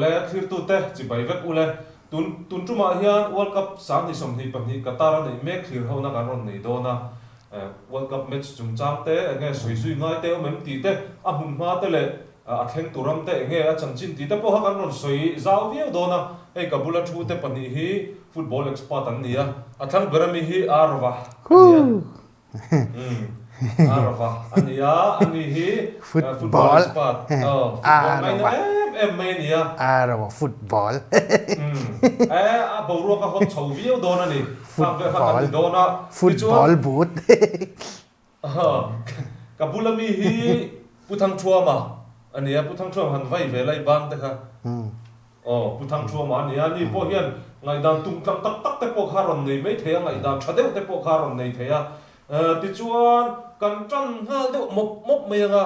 Awle, thlirtute chibai vek ule. Tun tun tumah hian World Cup 2022 Qatar a neih mek thlir hona kan rawn nei dawn a. World Cup match chungchang te enge sawi zui ngai te awm em tih te, a hmun hma te leh a thleng tur ram te enge a chanchin tih te pawh kha kan rawn sawi zau viau dawn a. Hei ka bula thu te pahnih hi football expert an ni a, a thlang ber ami hi Arva a ni a. Arva a ni a, ani hi football expert, football ngaina em em mai a ni a. Arva football. E, a boruak a hawt chho viau dawn a ni. Khang vel kha kan ni dawn a. Football boot. Ka bula mi hi Pu Thangthuama a ni a, Pu Thangthuama han vai ve lai ban te kha. Aw, Pu Thangthuama a ni a, ni pawh hian ngaihdan tum tlang tak tak te pawh kha a rawn nei mai thei a, ngaihdan tha deuh te pawh kha a rawn nei thei a. Tichuan, kan tan nghal deuh mawp mawp mai ang a,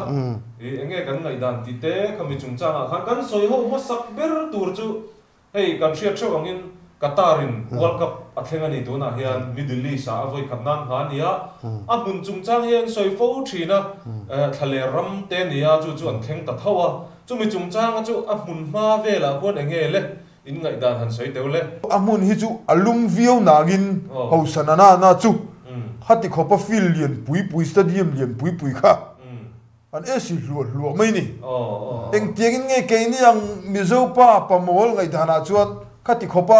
ih eng nge kan ngaihdan tih te khami chungchangah khan kan sawi ho hmasak ber tur chu hei kan hriat hreuh angin Qatar-in World Cup a thleng a ni tunah hian Middle East-ah a vawi khat nan ngha a ni a, a hmun chungchang hi an sawi fo thin a, thlaler ram te a ni a, chu chu an thleng ta tho a. Chumi chungchanga chu a hmun hma velah khuan eng nge le? In ngaihdan han sawi teu le. A hmun hi chu a lum viau nangin hausa na na na chu khati khawpa field lian pui pui, stadium lian pui pui kha an AC hluah hluah mai ni. Engtiangin nge keini ang Mizo pa pamawl ngaihdanah chuan khati khawpa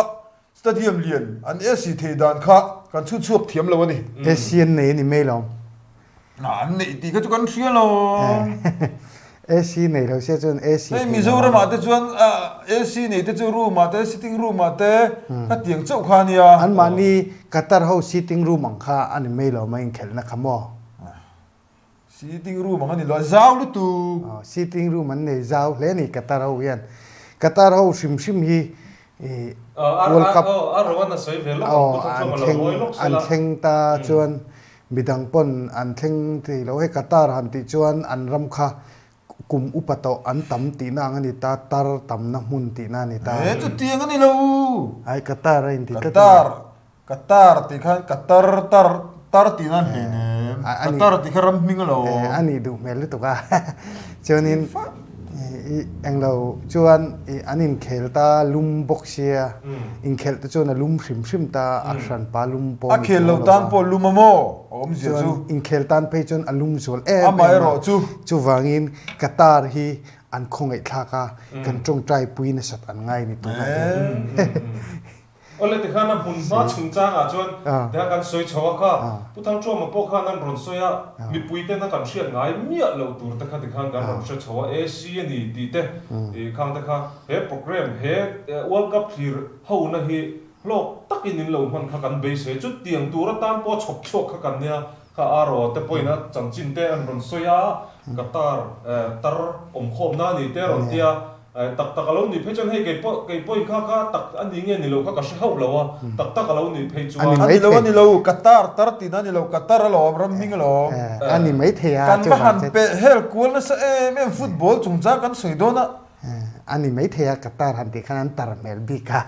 stadium lian an AC thei dan kha kan chhut chhuak thiam lo a ni. AC an nei a ni mai lo. An neih tih kha chu kan hria lo. AC nei lo sia chuan AC Hei Mizoram ah te chuan AC nei te chu room ah te sitting room ah te kha tiang chauh kha a nia. An mahni Qatar ho sitting room ang kha a ni mai lo mai inkhelhna kha maw? Sitting room ang a ni lo, a zau lutuk. Sitting room an nei zau hle a ni Qatar ho hian. Qatar ho hrim hrim hi World Cup an thleng ta chuan midang pawn an thleng thei lo. Hei Qatar han tih chuan an ram kha kum upa tawh an tam tihna ang a ni ta, tar tamna hmun tihna a ni ta. He chutiang a ni lo. Ai Qatar a inti tlat a ni. Qatar Qatar tih khan Qatar tar tar tihna an hlei nem. Qatar tih kha ram hming a lo. A nih duh hmel lutuk a. Chuanin i englo chuan i an inkhel ta lum bawk sia inkhelh te chuan a lum hrim hrim ta a hranpa lum pawh A khel lo tan pawh lum a maw a awmzia chu. Chuan inkhel tan phei chuan a lum zual em em a. Amaherawh chu. Chuvangin Qatar hi an khawngaihthlak a kan tawngtai pui nasat an ngai ni tunah hian. Awle tikhan a hmun hma chungchangah chuan tikhan kan sawi chho a kha, Pu Thangṭuama pawh khan an rawn sawi a, mipui tena kan hriat ngai miah loh tur te kha tikhan kan rawn hre chho a, AC a ni tih te khang te kha he programme he World Cup thlir hona hi hlawk takin in lo hman kha kan beisei chutiang tur atan pawh chhawp chhuak kha kan nia kha RO te pawhin a chanchin te an rawn sawi a, Qatar tar awmkhawmna a ni te a rawn ti a. Tak tak a lo nih phei chuan hei kei pawh kei pawhin kha kha tak a ni nge ni lo kha ka hre hauh lo a, tak tak a lo nih phei chuan. A ni lo a ni lo, Qatar tar tihna a ni lo, Qatar alawm, ram hming alawm. A ni maithei a, Kan va han peh hel kual nasa em em football chungchang kan sawi dawn a. A ni maithei a, Qatar han tih khan an tar hmel bik a,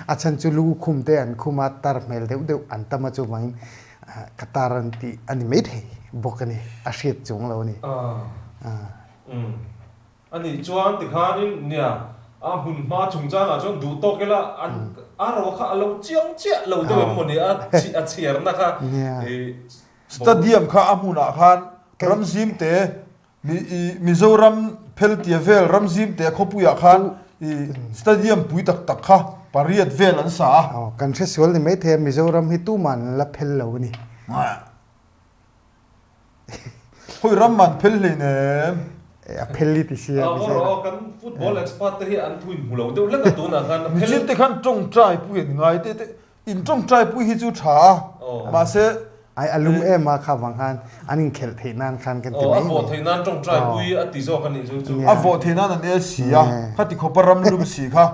a chhan chu lu khum te an khum a, tar hmel deuh deuh an tam a chuvangin Qatar an tih a ni maithei bawk a ni, a hriat chung lo a ni. A nih chuan tikhanin nia, a hmun hma chungchangah chuan duh tawk ila an a ro kha a lo chiang chiah lo deuh em mawni a a chhiarna kha i Stadium kha a hmunah khan ramzim te mi i Mizoram pheltia vel ramzim te khawpuiah khan i stadium pui tak tak kha pariat vel an sa a. Aw kan hre sual ni maithei a Mizoram hi tuman an la phel lo a ni. Hawi ram man phel hlei nem. A phel i ti sia. Aw rawh kan football expert te hi an thu in hmu lo deuh hlek a tunah khan a phel. Michin te khan tawngtai pui an ngai te te in tawngtai pui hi chu tha a mahse. Ai a lum em a kha vang khan an inkhelh theih nan khan kan ti mai mai. A vawh theih nan tawngtai pui a ti zawk a nih chu chu. A vawh theih nan an el si a khati khawpa ram lum si kha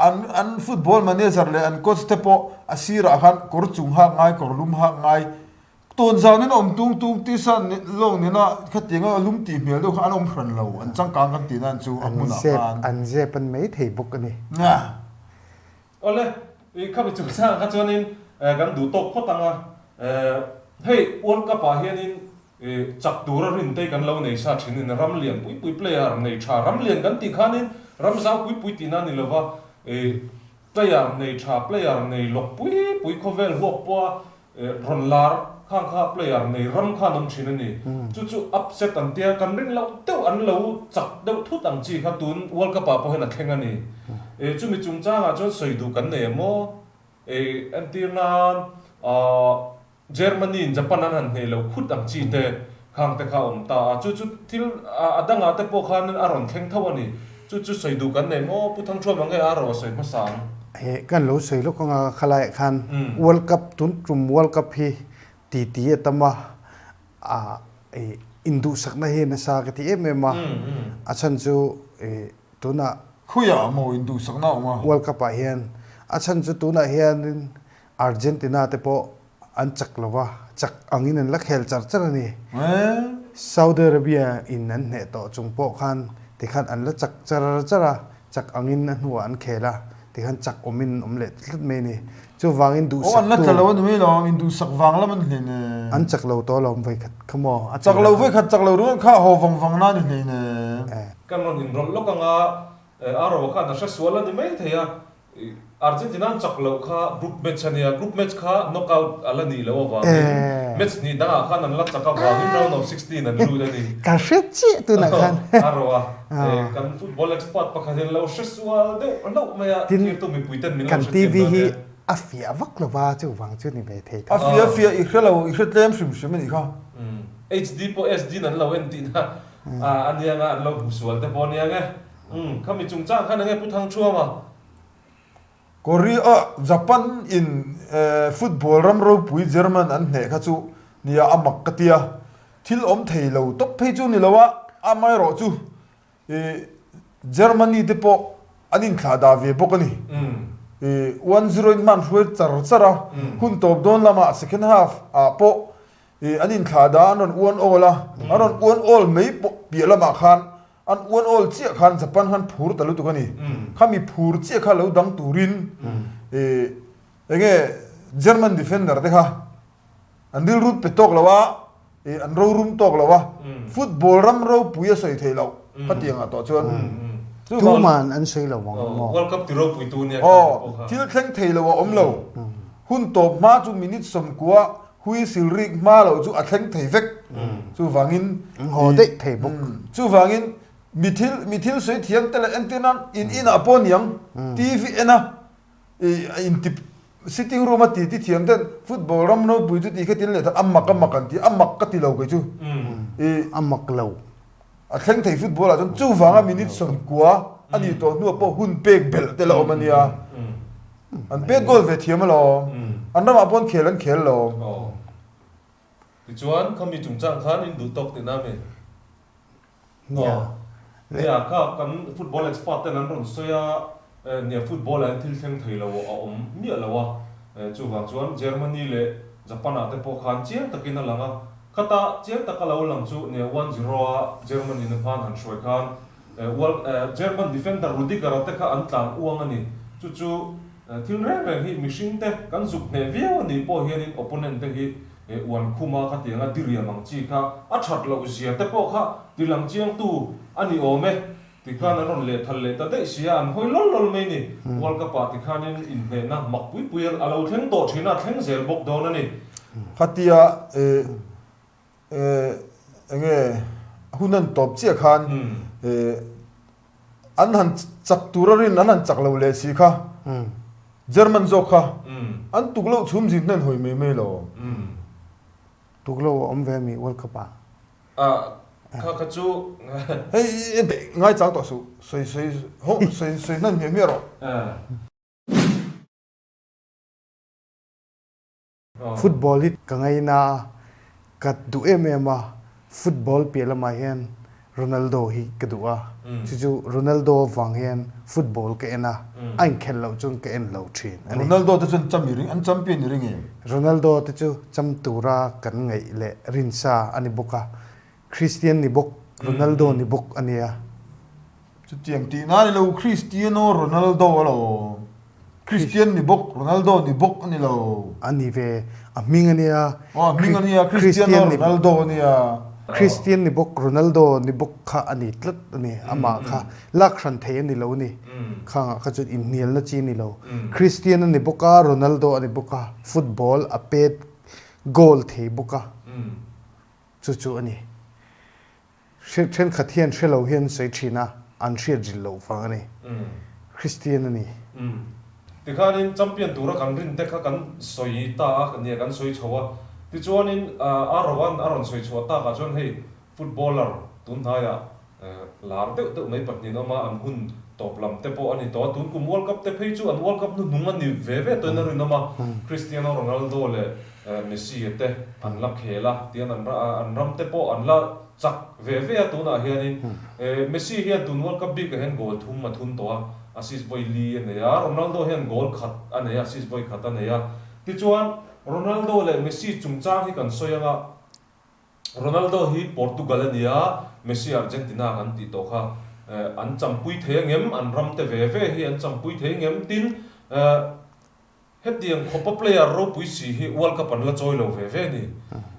an an football manager leh an coach te pawh a sirah khan kawr chung hak ngai kawr lum hak ngai Tawn zan in awm tung tung tisa lawng nena khatianga lum tih hmel deuh kha an awm hran lo, an changkang kan tih nan chu a hmunah khan. An zep an mai thei bawk a ni. Awle, i khami chungchangah kha chuanin kan duh tawk phawt ang a, hei World Cup ah hianin. Chak tura rintei kan lo nei sa thin in ram lian pui pui player nei tha ram lian kan tih khanin ram zau pui pui tihna a ni lova player nei tha player nei lawk pui pui khawvel huak pawha rawn lar khang kha player nei ram khan awm thin a ni. Chu chu upset an tia kan rin loh deuh an lo chak deuh thut ang chi kha tun World Cup ah pawh hian a thleng a ni. Chumi chungchangah chuan sawi duh kan nei em aw? Entir nan Germany in Japan an han hneh lo khut ang chi te khang te kha a awm ta a, chu chu thil a dangah te pawh khanin a rawn thleng tho a ni. Chu chu sawi duh kan nei maw? Pu Thangthuam ang nge a ro a sawi hmasa ang? He kan lo sawi lawk anga khalaiah khan World Cup tun tum World Cup hi titi a tam a, a induhsakna hi nasa ka ti em em a, a chhan chu tunah Khawiah maw induhsakna a awm a? World Cup ah hian a chhan chu tunah hianin Argentina te pawh an chak lo va, chak angin an la khel char char a ni. Saudi Arabia in an hneh tawh chung pawh khan tikhan an la chak char char a, chak angin a hnuah an khel a, tikhan chak awmin an awm leh tlat mai a ni. Chuvangin duhsaktu. Aw an la tla lo a ni mai lo, induhsak vang lam an hlen e. An chak lo tawh alawm vawikhat kha maw? Chak lo vawikhat chak lo ringawt kha haw vang vang na a ni hlein e. Kan rawn inrawlh lawk anga Arrow khan a hre sual a ni mai thei a, Argentina an chak loh kha group match a nia, group match kha knockout a la nih loh avangin match hnih dangah khan an la chak avangin round of 16 an lut a ni. Ka hre chiah tunah khan. A rawh a, kan football expert pakhat hian lo hre sual deuh hlauh mai a, thirtu mipui ten min lo hre thiam dawn nia. A fiah vak lo va, chuvang chu ni ve thei tho. A fiah fiah i hre lo, i hre tlem hrim hrim a nih kha. HD pawh SD in an lo en tihna a nia nga, an lo hmu sual te pawh a nia nge. Umm, khami chungchang khan enge Pu Thangthuama? Korea, Japan in football ram ropui German an hneh kha chu nia a mak ka tia. Thil awm thei lo tawp phei chu ni lo a, amaherawh chu Germany te pawh an inthlah dah ve bawk a ni. 1-0 in hman hruai char char a, hun tawp dawn lamah second half ah pawh an inthlah dah an rawn uan awl a, an rawn uan awl mai pawh piah lamah khan An uan awl chiah khan Japan khan phur ta lutuk a ni. Khami phur chiah kha lo dang turin enge German defender te kha an rilru pe tawk lo a, an rorum tawk lo a, football ram ropui a sawi theih loh khatiang ah tawh chuan. Tuman an sawi lo ang maw? World Cup ti ropui tu nia. Aw, thil thleng thei lo a awm lo. Hun tawp hma chu minute 90 Huisil rik hma loh chu a thleng thei vek. Chuvangin An haw daih thei bawk. Chuvangin mi thil mi thil sawi thiam te leh entir nan in inah pawh niang TV en a in ti sitting room a ti ti thiam ten football ram ropui chu ti kha tin leh a mak a mak an ti a mak ka ti lo kei chu. A mak lo. A thleng thei football ah chuan chuvanga minute 90 a nih tawh hnuah pawh hun pek belh te la awm a nia. An pek goal ve thiam alawm. An ramah pawh an khel an khel lo. Tichuan khami chungchang khan in duh tawk tihna a mi? Nia. Nia kha kan football expert ten an rawn sawi a, nia football ah hian thil thleng thei lo a awm miah lo a, chuvang chuan Germany leh Japan ah te pawh khan chiang takin a lang a, khata chiang taka lo lang chu nia 1-0 a Germany na hman han hruai khan World German defender Rudiger a te kha an tlan uang a ni. Chu chu thil reng reng hi mihring te kan zuk hneh viau a nih pawh hianin opponent te hi uan khuma khatiang a diriam ang chi kha a that loh zia te pawh kha tilang chiangtu a ni awm e. Tikhan an rawn lehthal leh ta daih sia, an hawi lawl lawl mai ni. World Cup ah tikhanin inhnehna mak pui pui a lo thleng tawh thin a, thleng zel bawk dawn a ni. Khatia enge hun an tawp chiah khan an han chak tur a rin an han chak lo leh si kha German zawk kha an tuk loh chhum zin hnen hawi mai mai lo. Tuk lo a awm ve mi World Cup ah. Kha kha chu. Hei ngai chang tawh suh sawi sawi sawi sawi hnan hmiah hmiah rawh. Football hi ka ngaina a, ka duh em em a, football piah lamah hian Ronaldo hi ka duh a, chu chu Ronaldo avang hian football ka en a, a inkhelh loh chuan ka en lo thin a ni. Ronaldo te chuan cham i ring, an champion i ring em? Ronaldo te chu cham tura kan ngaih leh rinsa a ni bawk a, Christian ni bawk, Ronaldo ni bawk a nia. Chutiang tihna a ni lo, Cristiano Ronaldo a lo. Christian ni bawk, Ronaldo ni bawk a ni lo. A ni ve, a hming a nia. Aw, a hming a nia, Cristiano Ronaldo a nia. Christian ni bawk, Ronaldo ni bawk kha a ni tlat a ni, amah kha lak hran thei a ni lo a ni. Khangah kha chuan inhnialna chi a ni lo. Christian a ni bawk a, Ronaldo a ni bawk a, football a pet goal thei bawk a, chu chu a ni. Thenkhat hian hre lo hian sawi thin a, an hriat ril loh vang a ni. Kristian a ni. Tikhanin champion tura kan rin te kha kan sawi ta a, nia kan sawi chho a. Tichuanin Aroan a rawn sawi chhuah takah chuan hei footballer tunhnaiah lar deuh deuh mai pahnihin awm a, an hun tawp lam te pawh a ni tawh a. Tun kum World Cup te phei chu an World Cup hnuhnung a ni ve ve tawhin a rinawm a, Cristiano Ronaldo leh Messi te an la khel a, tian an an ram te pawh an la chak ve ve a tunah hianin Messi hian tun World Cup bikah hian goal thum a thun tawh a, assist vawi li a nei a, Ronaldo hian goal khat a nei a, assist vawi khat a nei a. Tichuan Ronaldo leh Messi chungchang hi kan sawi anga Ronaldo hi Portugal a nia, Messi Argentina kan tih tawh kha an champui thei angem, an ram te ve ve hi an champui thei angem tin Hetiang khawpa player ropui si hi World Cup an la chawi lo ve ve ni.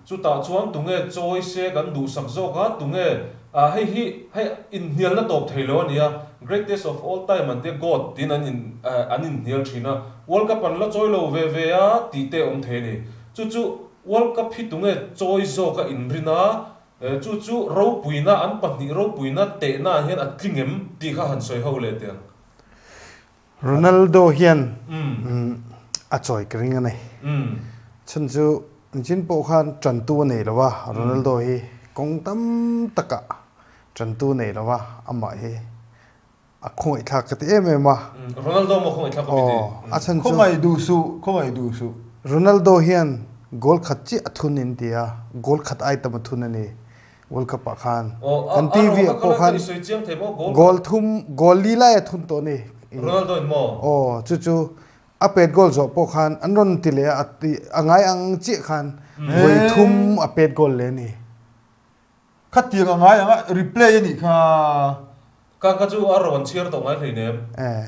Chutah chuan tunge chawi se kan duhsak zawk a, tunge ah hei hi hei inhnialna tawp thei lo a nia, greatest of all time an tia God tiin an in an inhnial thin a, World Cup an la chawi lo ve ve a tih te awm thei a ni. Chu chu World Cup hi tunge chawi zawk a inrin a, chu chu ropuina an pahnih ropuina tehna ah hian a tling em tih kha han sawi ho leh teh ang. Ronaldo hian a chawi ka ring a ni. Chhan chu nichin pawh khan tantu a nei lo a, Ronaldo hi kawng tam takah tantu a nei lo a, amah hi a khawngaihthlak ka ti em em a. Ronaldo maw khawngaihthlak ka ti ti? A chhan chu. Khawngaih duh suh, khawngaih duh suh. Ronaldo hian goal khat chiah a thun in ti a, goal khat ai tam a thun a ni. World Cup ah khan kan TV ah pawh khan goal thum goal li lai a thun tawh ni. Ronaldo in maw? Aw chu chu a pet goal zawh pawh khan an rawn ti leh a a ngai ang chiah khan vawi thum a pet goal leh a ni. Khatiang a ngai ang a replay a nih kha. Ka kha chu a rawn chhiar tawh ngai hleinem. Eh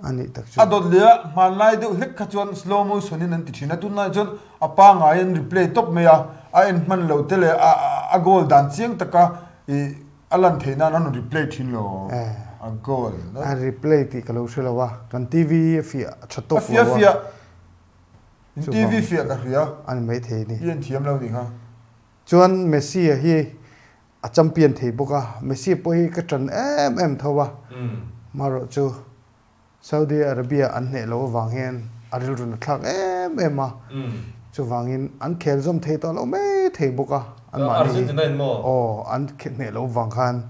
a nih tak chu. A dawt leh a, hmanlai deuh hlek kha chuan slow motion in an ti thin a, tunlai chuan a pangai an replay tawp mai a, a en hman lo te leh a a goal dan chiang taka ih a lan theih nan an rawn replay thin lo a goal. A replay tih ka lo hre lo a, kan TV a fiah a tha tawk lo a. A fiah fiah, in TV fiah ka hria. A ni maithei a ni. I en thiam lo nih kha. Chuan Messi-a hi A champion thei bawk a, Messi pawh hi ka ṭan em em tho a, marawh chu Saudi Arabia an hneh loh avang hian a rilru na thlak em em a, chuvangin an khel zawm thei tawh lo mai thei bawk a, anmahni hi aw an hneh loh avang khan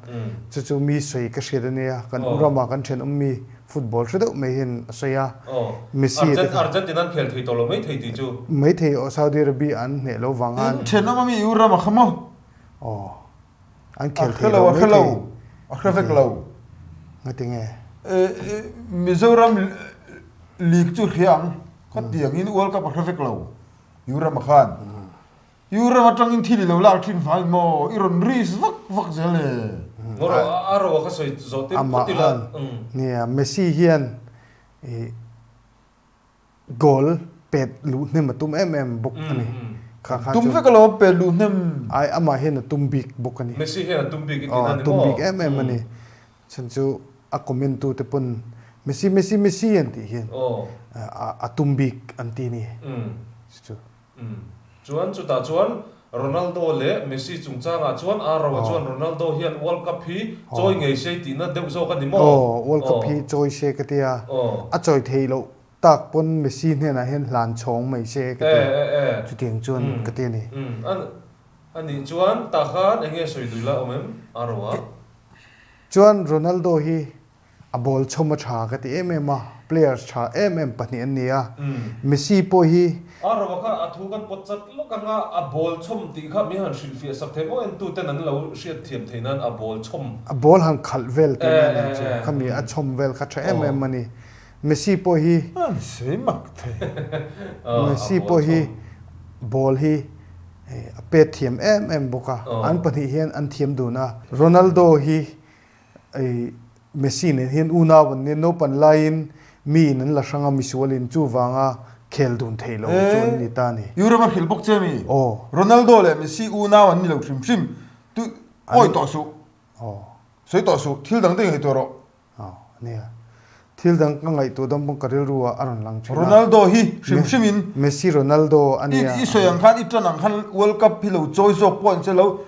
chu chu mi sawi ka hriat a nia, kan u rama kan ṭhenawm mi football hre deuh mai hian a sawi a, Messi te kha. Argentina an khel thei tawh lo mai thei tih chu. Mai thei aw Saudi Arabia an hneh loh avang khan. In ṭhenawm a mi u rama kha maw? Aw, an khel thei lo mai thei. A hre vek lo. Ngati nge? Mizoram League chu hria ang. Khatiangin World Cup a hre vek lo. Eurama khan. Eurama atangin thil i lo lak thin vangin maw i rawn risk vak vak zel e. Ngawr a ro a kha sawi zawh tir phawt ila. Nia, Messi hian i Goal pet luh hnem a tum em em bawk a ni. Kha kha chu. Tum vek alawm pet luh hnem. Ai amah hian a tum bik bawk a ni. Messi hian a tum bik i ti na ni maw? Tum bik em em a ni. Chhan chu a comment tu te pawn Messi Messi Messi an tih hian a tum bik an ti ni. Chu chu. Chuan chutah chuan Ronaldo leh Messi chungchangah chuan Arrow-a chuan Ronaldo hian World Cup hi chawi ngei se tihna deuh zawk a ni maw? Aw, World Cup hi chawi se ka ti a, a chawi theih loh tak pawn Messi hnenah hian hlan chhawng mai se ka ti, chutiang chuan ka ti a ni. A nih chuan tah khan eng nge sawi duih la awm em Arrow-a? Chuan Ronaldo hi A ball chhawm a tha ka ti em em a, players tha em em pahnih an ni a, Messi pawh hi. A rova kha a thu kan pawt chat lawk ang a, a ball chhawm tih kha mi han hrilhfiah sak thei maw entu ten an lo hriat thiam thei nan a ball chhawm. A ball han khalh vel tih na nih chu, khami a chhawm vel kha tha em em a ni. Messi pawh hi. An sawi mak thei. Messi pawh hi ball hi a pet thiam em em bawk a, an pahnih hian an thiam dun a, Ronaldo hi Messi nen hian unau an nia, naupan laiin Miin an la hrang a, misualin chuvanga khel dun theih lo chu an ni ta a ni. Europe a hrilh bawk che mi? Aw. Ronaldo leh Messi unau an ni lo hrim hrim. Tu pawi tawh suh. Aw. Sawi tawh suh. Thil dang te ngaihtuah rawh. Aw, nia. Thil dang ka ngaihtuah dawn pawh ka rilru ah a rawn lang thin a. Ronaldo hi hrim hrim in. Messi Ronaldo a nia. I sawi ang khan i tan ang khan World Cup hi lo chawi zawk pawh an che lo.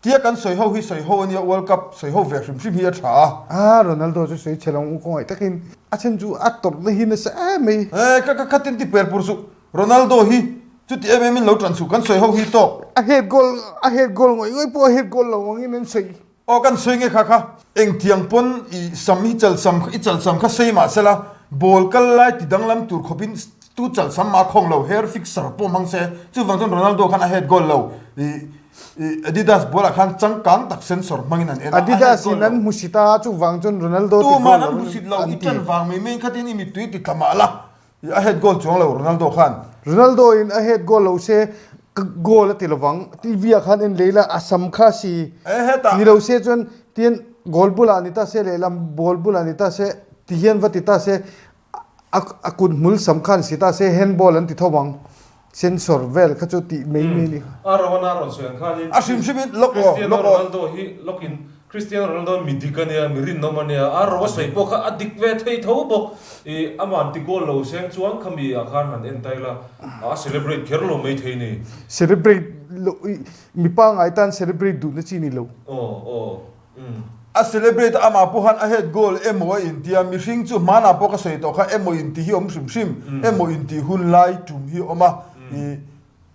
Tia kan sawi ho hi sawi ho a nia, World Cup sawi ho ve hrim hrim hi a tha a. A, Ronaldo chu sawi chhe lo u kawngaih takin a chhan chu a tawrhna hi nasa em mai. E, ka ka khatin ti per pur suh. Ronaldo hi chuti em em in lo tan suh, kan sawi ho hi tawk. A head goal, a head goal ngawih ngawih pawh a head goal lo angin an sawi. Aw kan sawi nge kha kha. Engtiang pawn i sam hi chal sam i chal sam kha sei mah sela, ball kal lai ti danglam tur khawpin tu chal sam mah a khawng lo, hair fixer pawh hmang se, chuvang chuan Ronaldo khan a head goal lo. I Adidas bualah khan changkang tak sensor hmangin an en a, a head Adidas goal in lo. an hmusit a, chuvang chuan Ronaldo ti goal Tuman lo an hmusit lo, an i ti. tan vang mai mai khatin i mittui ti tla mah la, a head goal chuang lo Ronaldo khan. Ronaldo in a head goal lo se ka goal a ti lovang, TV ah khan en lei la a sam kha si E hetah. ni lo se chuan tihian goal bulah ni ta se lehlam ball bulah ni ta se tihian va ti ta se A kut hmul sam khan si ta se handball an ti tho ang. Sensor vel kha chu tih mai mai a ni. A Rowana rawn sawi ang khanin A hrim hrimin lock aw, Cristiano lock aw. Ronaldo hi lock in Cristiano Ronaldo hi mi dik a nia, mi rinawm a nia. A Rowa sawi pawh kha a dik ve thei tho bawk. I ama'n ti goal lo seng chuan khami ah khan han en ta ila a celebrate kher lo mai thei ni. Celebrate loh i mi pangngai tan celebrate duhna chi ni lo. Aw aw. A celebrate a amah pawh khan a head goal emaw a intia, mihring chu hmanah pawh ka sawi tawh kha emaw inti hi awm hrim hrim, emaw inti hun lai tum hi awm a, ih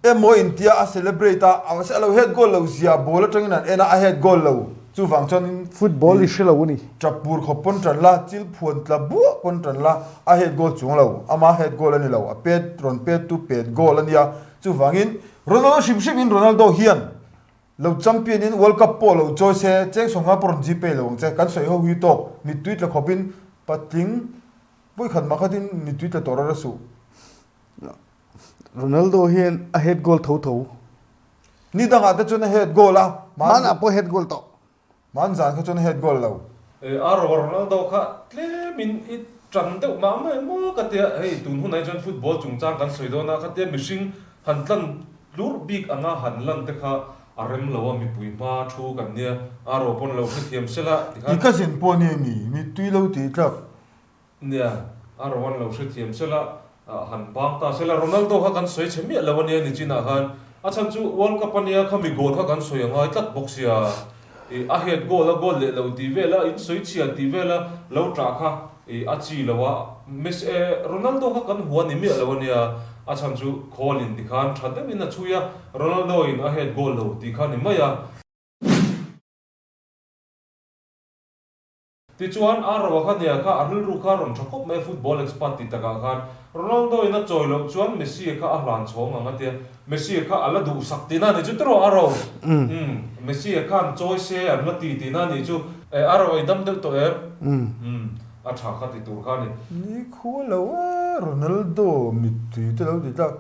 emaw intia a celebrate a, a mahse a lo head goal lo zia ball atangin an en a, a head goal lo chuvang chuanin Football i hre lo a ni. Tap pur khawp pawn tan la, chil phuan tla buah pawn tan la, a head goal chuang lo, ama head goal a ni lo, a pet rawn pet tu pet goal a nia, chuvangin Ronaldo hrim hrimin Ronaldo hian Lo champion in World Cup pawh lo chawi se, cheng sawmnga pawh rawn Gpay lo ang che, kan sawi ho hi tawk, mittui tla khawp in patling vawi khat mah khatin mittui tla tawh rara suh. Ronaldo hian a head goal tho tho. Ni dangah te chuan a head goal a, Hmanah pawh head goal tawh. Hman zan kha chuan head goal lo. A ro Ronaldo kha tlemin i tan deuh mah mai maw ka tia, hei tun hunah hi chuan football chungchang kan sawi dawn a, khatia mihring han tlan tlur bik anga han lan te kha a rem lo a, mipui hma thu kan nia, a ro pawn lo hrethiam sela tikhan. I cousin pawh nia mi, mittui lo tih tlak. Nia, a rawn lo hrethiam sela, han bang ta sela. Ronaldo kha kan sawi chhe miah lo a nia nichinah khan. A chhan chu World Cup a nia, khami goal kha kan sawi a ngai tlat bawk sia. Ih, a head goal a goal leh lo tih vel a, in sawi chhia tih vel a lo ṭah kha ih a chi lo a. Messi, Ronaldo kha kan hua ni miah lo a nia. A chhan chu khawl in tikhan ṭha deuhin a chhui a, Ronaldo in a head goal lo tih kha ni mai a. Tichuan, a roa kha nia kha a rilru kha rawn tha khawp mai a, football expert tih takah khan Ronaldo in a chawi loh chuan Messi kha a hlan chhawng ang a tia, Messi kha a la duhsak tihna a nih chu tiraw a ro? Umm, Messi khan chawi se an la ti tihna a nih chu. E, a ro i dam deuh tawh em? Umm, a tha kha ti tur kha a ni. Ni khua lo e, Ronaldo mittui te lo ti tlak.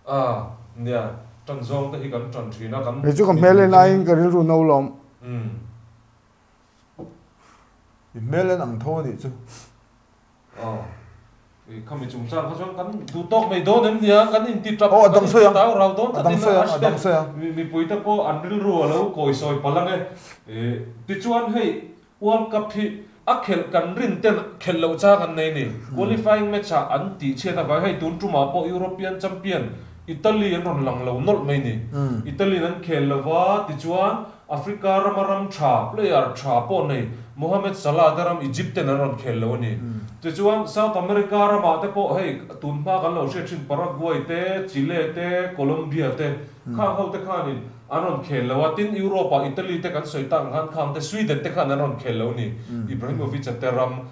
A, nia, ṭan zawng te hi kan ṭan ṭhin a, kan Kei chu ka hmel en aiin ka rilru no lawm. Umm. I hmel en ang tho a nih chu. Aw, i khami chungchang kha chuan kan duh tawk mai dawn em nia, kan inti ṭap, Aw, a kan dang sawi inti ang, tau rau dawn a dang tlatin sawi a ang, a dang sawi ang. Mipui te pawh an rilru a lo kawisawi palh ang e. Tichuan hei World Cup hi a khelh kan rin ten khelh loh chang an nei ni. Qualifying match ah an tih chhiat avang hei tun tumah pawh European champion Italy an rawn lang lo nawlh mai ni. Italy in an khel lo va, tichuan Africa rama ram tha, player tha pawh nei Mohamed Salah te ram Egypt ten an rawn khel lo a ni. Tichuan South America ramah te pawh hei tun hma kan lo hriat thin Paraguay te, Chile te, Colombia te khang ho te khanin An rawn khel lo a, tin Europe ah Italy te kan sawi tak ang khan khang te Sweden te khan an rawn khel lo ni. Ibrahimovic a te ram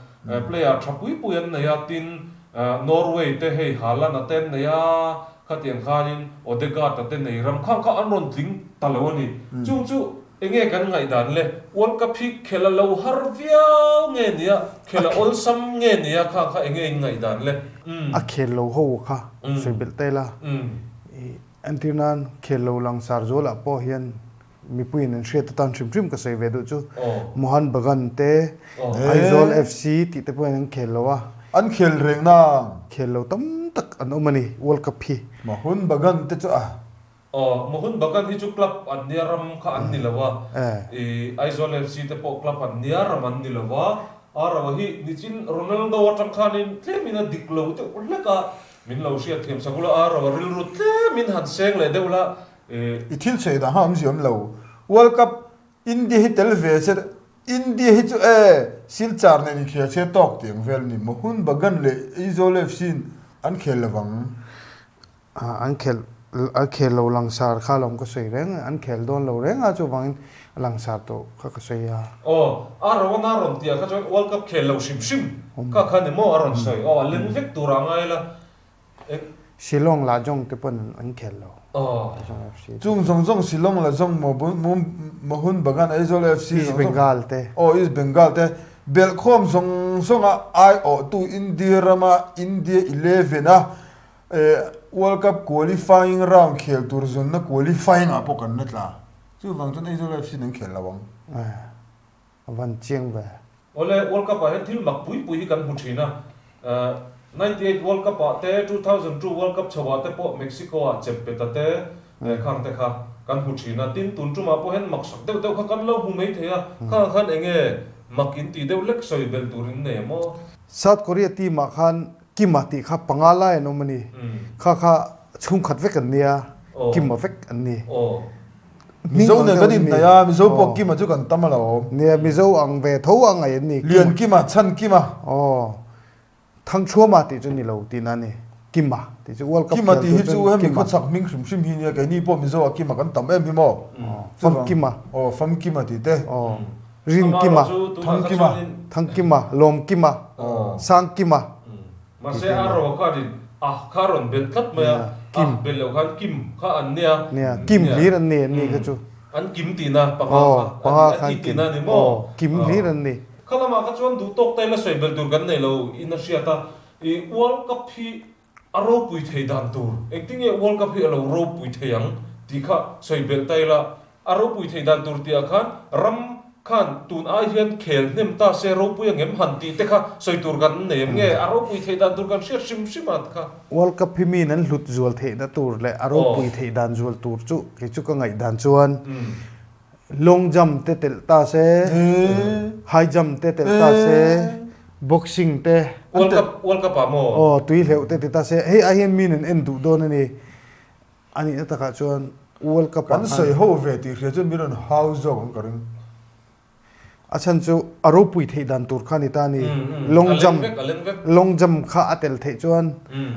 player tha pui pui an nei a, tin Norway te hei Haaland a te an nei a, khatiang khanin Odegaard a te nei ram khang kha an rawn tling ta lo a ni. Chung chu enge kan ngaihdan le? World Cup hi khel a lo har viau nge nia, khel a awlsam nge nia khang kha enge in ngaihdan le? A khel lo ho kha sawi belh ta ila. Entir nan khel lo langsar zualah pawh hian. Mipuiin an hriat atan hrim hrim ka sawi ve duh chu Mohan Bagan te, Aizawl FC tih te pawhin an khel lo a. An khel reng nang. Khel lo tam tak an awm a ni World Cup hi. Mohun Bagan te chu a. Aw, Mohun Bagan hi chu club an nia ram kha an ni lo a. I Aizawl FC te pawh club an nia ram an ni lo a. Arawa hi nichin Ronaldo atang khanin tlemin a dik lo deuh hlek a, min lo hriatthiam sak ula Arawa rilru tlemin han seng leh deuh la. I thil chhei dah hma awmzia awm lo. World Cup India hi tel ve che India hi chu e Silchar nen inkhel che tawk tiang vel ni Mohun Bagan leh Aizawl FC in an khel lovang. An khel an khel lo langsar kha lawm ka sawi reng an khel dawn lo reng a chuvangin langsar tawh kha ka sawi a. Aw a rawn a rawn tih ah kha chuan World Cup khel lo hrim hrim kha kha ni maw a rawn sawi aw a leng vek tur ah ngai la Shillong Lajong te pawn an khel lo. Chung zawng zawng Shillong Lajong, Mohun Bagan, Aizawl FC East Bengal te. Aw East Bengal te belhkhawm zawng zawnga aiawhtu India rama India Eleven a World Cup qualifying round khel tur zawnna qualifying ah pawh kan la tla. Chuvang chuan Aizawl FC in an khel lo ang. A van chiang ve. Awle, World Cup ah hian thil mak pui pui hi kan hmu thin a. 98 World Cup ah te, 2002 World Cup chho ah te pawh Mexico ah chempeta te khang te kha kan hmu thin a. Tin, tun tumah pawh hian maksak deuh deuh kha kan lo hmu mai thei a. Khangah khan eng nge mak in tih deuh lek sawi belh tur in nei maw? South Korea team ah khan Kima tih kha panga lai an awm a ni. Kha kha chhungkhat vek an nia, Kima vek an ni. Mizo nen kan inhnaih a, Mizo pawh Kima chu kan tam a lo. Nia, Mizo ang ve tho a ngaih an ni. Lian Kima, Chhan Kima. Aw, Thangchhuama tih chu ni lo tihna a ni. Kima tih chu World Cup Kima tih hi chu hemi khawchhak hming hrim hrim hi nia, keini pawh Mizo ah Kima kan tam em hi maw? Fam Kima. Aw, Fam Kima tih te. Aw, Rin Kima. Thang Kima. Thang Kima, Lawm Kima, Sang Kima. Mahse a ro khanin a kha rawn belh tlat mai a, a belh loh khan kim kha an nia. Nia, kim hlir an ni an ni kha chu. An kim tihna panga kha an ti tihna a ni maw? Kim hlir an ni. Kha lamah kha chuan duh tawk taila sawi belh tur kan nei lo in a hriat a, i World Cup hi a ropui thei dan tur, engtinge World Cup hi a lo ropui thei ang tih kha sawi belh taila A ropui theih dan tur tihah khan ram khan tun ai hian khel hnem ta se ropui ang em han tih te kha sawi tur kan nei em nge? A ropui theih dan tur kan hriat hrim hrim a kha. World Cup hi miin an hlut zual theihna tur leh a ropui theih dan zual tur chu kei chu ka ngaih dan chuan long jump te telh ta se, high jump te telh ta se, boxing te. World Cup World Cup ah maw? Aw tui hleuh te ti ta se hei ai hian miin an en duh dawn a ni. A nihna takah chuan World Cup ah Kan sawi ho ve tih hria chuan min rawn hau zawk ang ka ring. A chhan chu a ropui theih dan tur kha a ni ta a ni. Long jump, long jump kha a tel theih chuan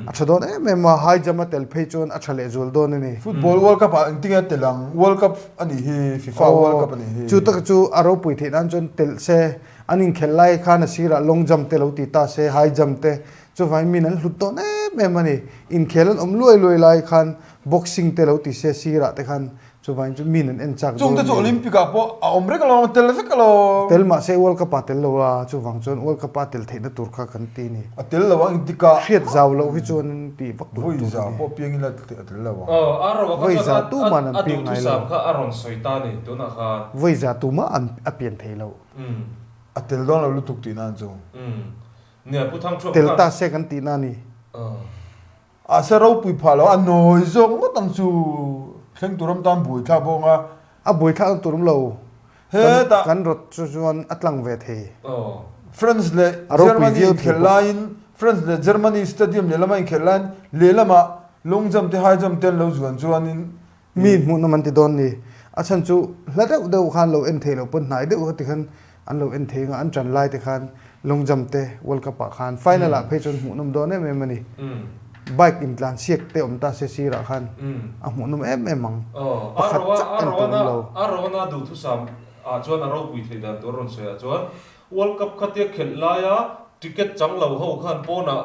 a tha dawn em em a, high jump a tel phei chuan a tha lehzual dawn a ni. Football World Cup ah engtin nge a tel ang? World Cup a nih hi, FIFA World Cup a nih hi. Chu tak chu a ropui theih nan chuan telh se, an inkhelh lai khan a sirah long jump te lo ti ta se, high jump te Chuvangin min an hlut dawn em em a ni. Inkhel an awm luai luai lai khan boxing te lo ti se sirah te khan chuvangin chu min an en chak dawn Chungte chu Olympic ah pawh a awm reng alawm, a tel vek alawm. Tel mahse World Cup ah tel lo a, chuvang chuan World Cup ah tel theihna tur kha kan ti a ni. A tel lo a engtik ah. Hriat zau loh hi chuan an ti vak lo tur a ni. Vawi za pawh piangin a tel lo ang. Aw, a ro a kha chuan a duhthusam kha a rawn sawi ta a ni tunah khan. Vawi za tumah a pian thei lo. A tel dawn lo lutuk tihna an chu. Nia Pu Thangthuam Tel ta se kan tihna a ni. A se ropui phah lo, a nawi zawk ngawt ang chu. Thleng tur awm tan buaithlak bawk ang a. A buaithlak ang tur awm lo. Hetah. Kan rawt chu chuan a tlang ve thei. France leh Germany inkhelh laiin, France leh Germany stadium lehlama inkhelh laiin lehlamah long jump te high jump te an lo zuan chuanin Mi hmuhnawm an ti dawn ni. A chhan chu hla deuh deuh khan lo en thei loh pawn hnai deuh ti khan an lo en thei anga an ṭan lai te khan long jump te World Cup ah khan final ah phei chuan hmuhnawm dawn em em a ni. Bike intlan siak te awm ta se sirah khan a hmuhnawm em em ang. Pakhat chak en tur awm lo. A rawn a duhthusam ah chuan a ropui theih dan tur a rawn sawi ah chuan World Cup khatia khelh laia ticket chang lo ho khan pawnah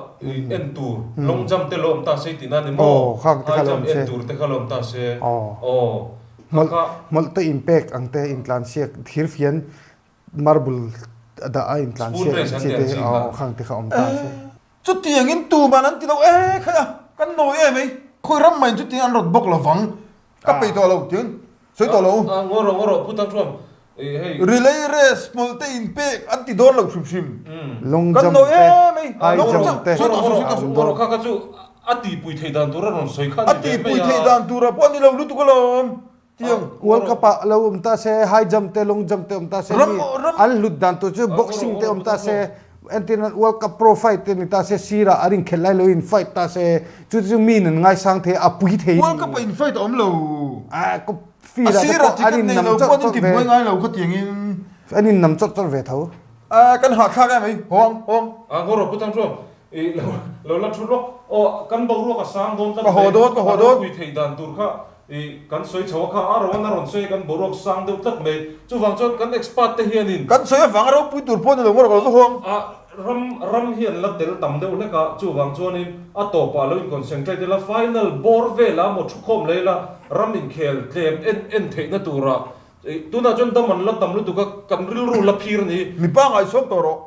en tur long jump te lo awm ta se tih na ni maw? High jump en tur te kha lo awm ta se. Aw kha kha. Hmawlh te inpek ang te intlansiak thirfian marble a dah a intlansiak ang chi te aw khang te kha awm ta se. Chutiangin tuman an ti lo e khaih a, kan nawi em ei, khawi ram maiin chutiang an rawt bawk lovang, ka peih tawh lo tiin. Sawi tawh lo. Ngaw rawh, ngaw rawh, Pu Thangthuam, ih hei. Relay race hmawlh te in pek an ti dawn lo hrim hrim. Long Kan jump lo te, em ei. high Long jump jump, te sawi tawh suh, sawi a tawh suh. awm Ngaw dawn. rawh, kha kha chu a tihpui theih dan tur a rawn sawi kha A a ni ve mai tihpui a. theih dan tur a pawh a ni lo lutuk alawm. Tiang. World Cup ah lo awm ta se, high jump te, long jump te awm ta se, mi an hlut dan tur chu boxing te awm ta se, entir nan World Cup pro fight te ni ta se, sirah an inkhelh lai lo in fight ta se, chu chu mi in an ngaisang thei a, a pui thei. World Cup ah in fight a awm lo. A field ah te pawh an in nam chawrh chawrh ve. Ngai lo khatiang in. An in nam chawrh chawrh ve tho. A kan hahthlak em ei, hawng hawng. A ngaw rawh pu Thangthuam. I lo lo la thu lawk. Aw kan boruak a sang dawn tlat Ka haw dawn ka haw dawn. A ropui theih dan tur kha i kan sawi chho a kha a rawn a rawn sawi a kan boruak sang deuh tlat mai. Chuvang chuan kan expert te hianin. Kan sawi avang a ropui tur pawh a ni lo ngawt ka lo chu hawng. A ram ram hi an la tel tam deuh hlek a, chuvang chuanin a tawpah lo in concentrate ila final bawr velah maw thukhawm leh ila ram inkhel tlem en en theihna turah i tunah chuan dam an la tam lutuk a kan rilru la phir a ni. Mipa ngaihsawm tawh rawh.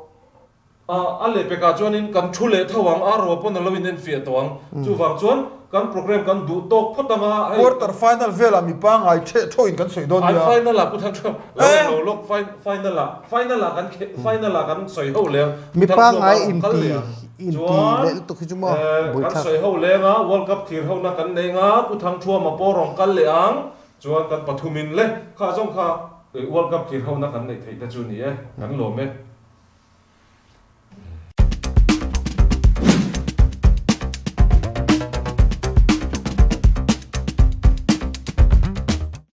A lehpekah chuanin kan thu leh tho ang, a ro pawn a lo inenfiah tawh ang. Chuvang chuan kan programme kan duh tawk phawt ang a, hei. Quarter final velah mi pangngai theh thawhin kan sawi dawn nia. Ai final ah Pu Thangthuam lo en lo lawk, final ah, final ah kan kheh, final ah kan sawi ho leng, Pu Mi Thangthuam pangngai a rawn kal inti leh ang. inti Chuan leh lutuk hi chu maw kan buaithlak. sawi ho leng a, World Cup thir hona kan nei ang a, Pu Thangthuama pawh rawn kal leh ang, chuan kan pathumin le, kha zawng kha World Cup thir hona kan neih theih te chu ni e, kan lawm e.